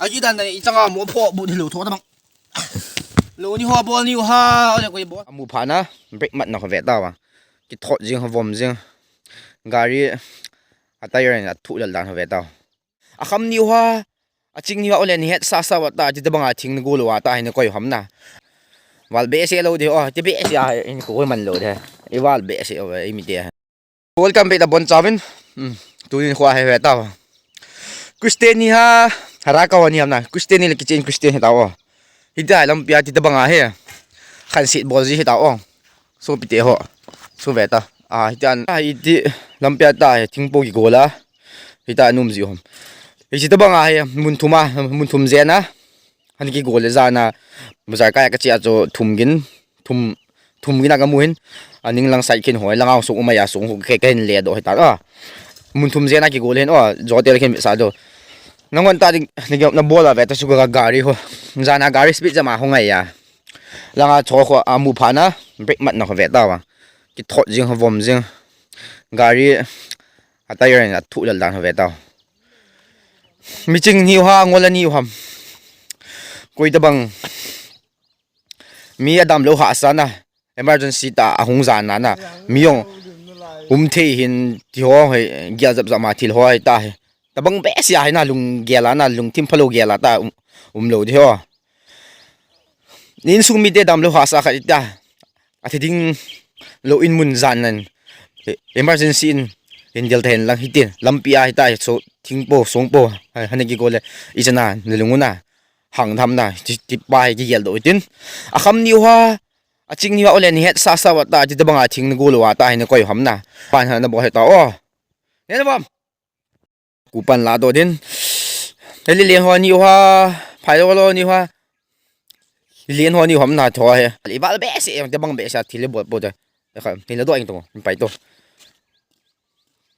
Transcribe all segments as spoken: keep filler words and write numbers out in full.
Kidan dan i changa mo pho bu ni lo tho ta bang. Lo ni ho bol ni u ha, ole koi bol. Amu pha na, brake mat na kho ve ta wa. Kithot jing, vom jing. Gari a tyre in a thu lal dan kho ve ta. A kham ni u ha, a ching ni u ha, ole ni het sa sa wa ta, ti ta banga thing ni go lo wa ta, hi ni koi ham na. Val be se lo de, oh, ti be se a, in ko man lo de. I val be se o, i mi de. Welcome back to Bon Chavin. Hmm, tu in khua he ve ta. Christian ni ha, hara ka wa ni ham na. Christian ni le kichen Christian he ta o. Hi ta lampi a ti ta banga he. Khan sit bol ji he ta o. So pi te ho. So ve ta. Ah, hi ta, ah, hi ti lampi a ta he thing po ki go la. Hi ta num ji hom. Hi ti ta banga he mun thum a, mun thum je na. Han ki go le jana. Bazar ka ya ka chi a cho thum gin. Thum, thum gin a ka mu hin. A ning lang sai khin hoi, lang a sung umai a sung hu ke, ke hin le do he ta. Ah. Mun thum je na ki go le hin, oh, jo te le khin sa do. Nang wan ta ding, ding na bol a ve ta su ka gari ho. Jana gari speed jama ho ngai ya. Langa cho kho a mu pha na, brake mat na kho ve ta wa. Kithot jing, vom jing. Gari a tyre in a thu lal dan kho ve ta. Mi ching ni u ha, ngol a ni u ham. Koi ta bang. Mi a dam lo ha sa na. Emergency ta a hung jan na na. Mi jong um thei hin ti ho he, gel jap jap ma thil ho he ta he. Ta bang be sia he na lung gel a na, lung thim pha lo gel a ta um, um lo di ho. Insung mi te dam lo ha sa kha ta. A thi ding lo in mun jan nan. E-, emergency in, in del ta hen lang hi tin. Lampi a hi ta hi so thing po, song po. Ha, ha ne ki go le. I chana, ne lung u na. Hang tham na. Ti, ti pa hi ki gel do i tin. A kham ni u ha. A ching ni u ha, ole ni het sa sa wa ta. Ti ta banga thing ni go lo wa ta. Hi ni koi ham na. Pan ha na bo he ta o. Ne na bom. Kupan la do din. Heli len ho ni u ha, phai lo lo ni u ha. Len ho ni u ham na tho he. Li val be se, te bang be se, thil bol po te. Kha, ni la do ing to, pai to.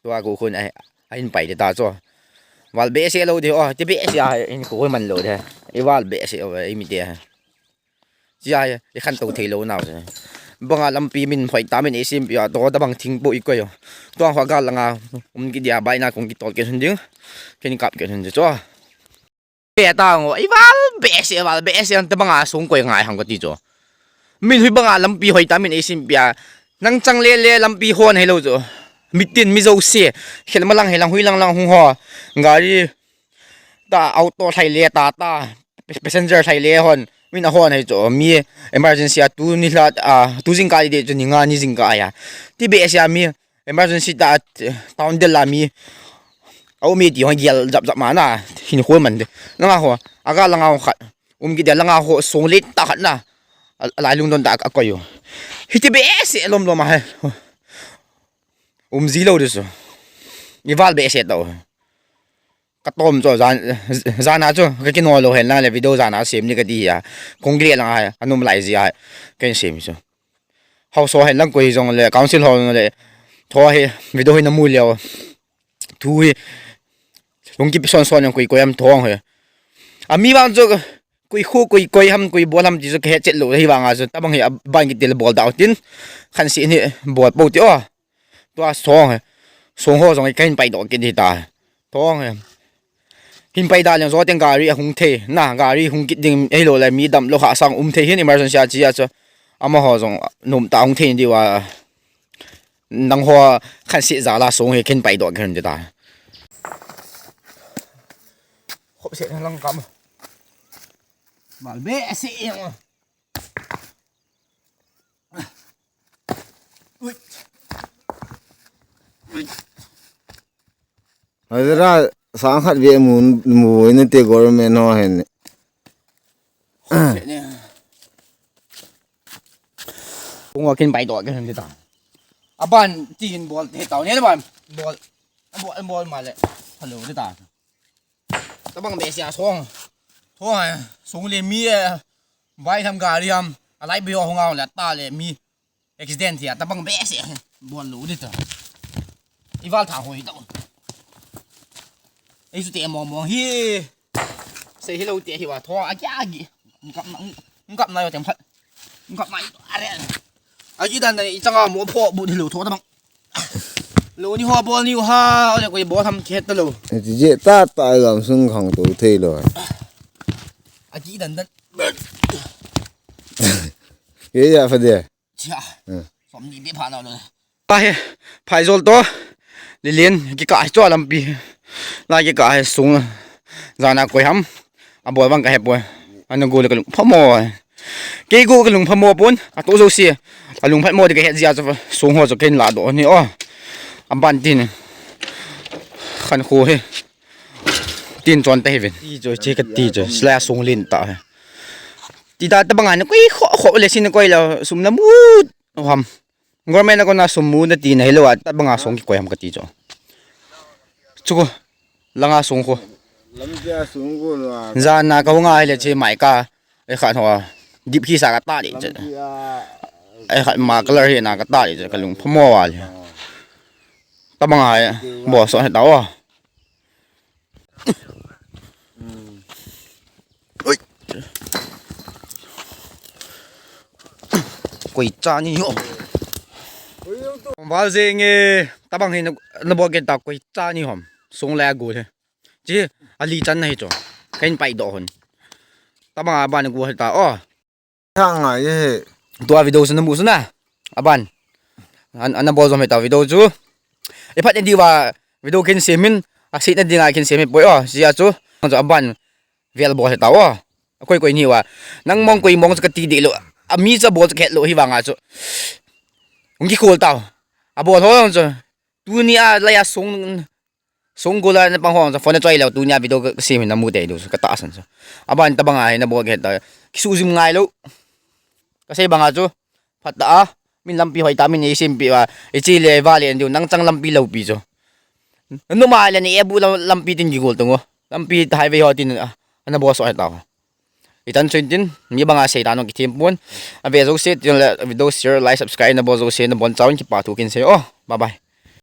Tua ko khun ai, ai pai te ta cho. Val be se lo de, oh, te be se a, in ko man lo de. I val be se, oh, i mi te. Chia, i khan to thei lo nau se. Banga lampi min phoi ta min i sim pia to ta bang thing po i koi. Tua hua gal langa um ki dia bai na kong ki tol ke hun ding. Ken kap ke hun de cho. Pe ta ngo, i val be se, val be se, ta banga sung koi ngai hang ko ti cho. Min hui banga lampi hoi ta min i sim pia. Nang chang le le lampi hon he lo cho. Mitin mi zo se. Khel ma lang he lang hui lang lang hung ho. Gari ta auto thai le ta ta. Passenger thai le hon. Min a hon hai cho. Mi emergency a tu ni la, a, tu jing ka de cho ni nga ni jing ka ya. Ti be sia mi emergency ta, town del la mi. Au mi ti hon gial jap jap ma na. Hin khol man de. Langa ho. Aga langa ho khat. Um ki de langa ho song le ta khat na. A, a lai lung don ta a koi yo. Hiti be se lom lom a hai. Um ji lo de so. I val be se ta o. Ka tom cho jan, jana cho, ka kino lo hen lang le video jana sem ni ka ti a. Kong gre lang a, anum lai ji a, ken sem cho. Hausa hen lang koi jong le, council ho le, tho he, video he na mu leo. Thu he, lung ki son son yang koi koi am thong he. Ami bang cho, koi khu, koi, koi ham, koi bol ham ti cho, ka he chet lo, hi bang a cho, ta bang he, a bang ki tel bol dau tin, khan si ni bol po ti o. Tua song he. Song ho jong kahin pai doh kit hi ta. Tong he. Hin pai da leng jo teng gari a hung thei. Na gari hung kit ding ei lo le mi dam lo kha sang um thei hin emergency a chi a chu. Ama ho jong nom ta hung thei di wa. Nang ho khan si ja la song he kahin pai doh kit hi ta. Khop se lang kam. Mal be se eng. Hazira sang khat ve mu, mu na te government ho hen. Kung wa kin pai to kin ta. Aban ti hin bol te ta ne ban. Bol. Bol, bol ma le. Hello te ta. Tabang be sia song. Song, song le mi, eh, vai tham gari ham. A lai be ho ngau le ta le mi. Accident hi a tabang be se. Bol lo di ta. I val thang hoi ta. Ei su te mo mo hi. Sei hi lo te hi wa tho a kya gi. Ngap na, ngap na yo tem khat. Ngap na yo are. A gi dan na i changa mo pho bu di lo tho ta bang. Lo ni ho bol ni u ha, ole koi bol ham khet ta lo. Ti je ta ta gam sung khang to thei lo. Ki dan dan. Ye ya fa de. Cha. Hmm. Som ni be pha na lo. Pa he, phai jol to. Lilin, kikah chu lampi. La kikah he sung. Jana koi ham. Abol vang ka he poi. Ana go le ka lung phamo. Kei go ka lung phamo pon. Atu jo si. A lung phamo de ka he jia chu sung ho chu ken la do ni o. Aban tin. Khan khu he. Tin chon te hi vin. Ti chu che ka ti chu. Sla sung lin ta he. Ti ta ta banga ni koi kho kho le sin koi la sum na mut. Ham. Government a kona sum mu na ti na hilou a, ta banga song kikoi ham kati chu. Chu ko, langa song ko. Lampi a song ko lo a. Jana ka hunga hile che mai ka, e khat ho, dip khi sa ka ta le che. Lampi a. E khat ma color hi na ka ta le che, ka lung phamo wa le. Ta banga e, bo so he ta wa. Ui. Koi cha ni ho. Val jeng e, tabang hi na, na bol kit ta koi cha ni hom. Sung le a gol he. Chi, ali chan na hi chu. Kahin pai doh hon. Tabang a ban gol he ta o. Thang ngai he. Tua video chu na mu chu na. Aban. An, ana bol jom he ta video chu. Iphat na diu va video kin sem in. A sei na dinga kin sem he poi o. Sia chu. Chu aban. Vel bol he ta o. Akoi koi ni va. Nang mong koi mong chu ka ti deh lou. Ami chu bol chu ka het lou hi vanga chu. Hung kikhol ta o. Abol ho jong chu. Tuni a lai a sung. Sung gol a na pang hong sa phone a choi lou, tunia video ka, ka sem hin na mu tei diu ka tahsan sa. Aban tabang a hi na bol kit ta. Kisu jim ngai lou. Ka sei banga chu. Phat ta a. Min lampi hoi ta min ei sem pi va. Ei chi le va le diu nang chang lampi lou pi chu. Nu ma le ni e bu lam-, lampi tin kigol tung o. Lampi highway ho tin a. Ana bol so he ta o. Itan chuin tin, mi banga sei ta nong kithem pon. Ave jouse, tin le video share, like, subscribe, na bol jouse, na bon chauvin kipa thu kin sei o. Bye bye.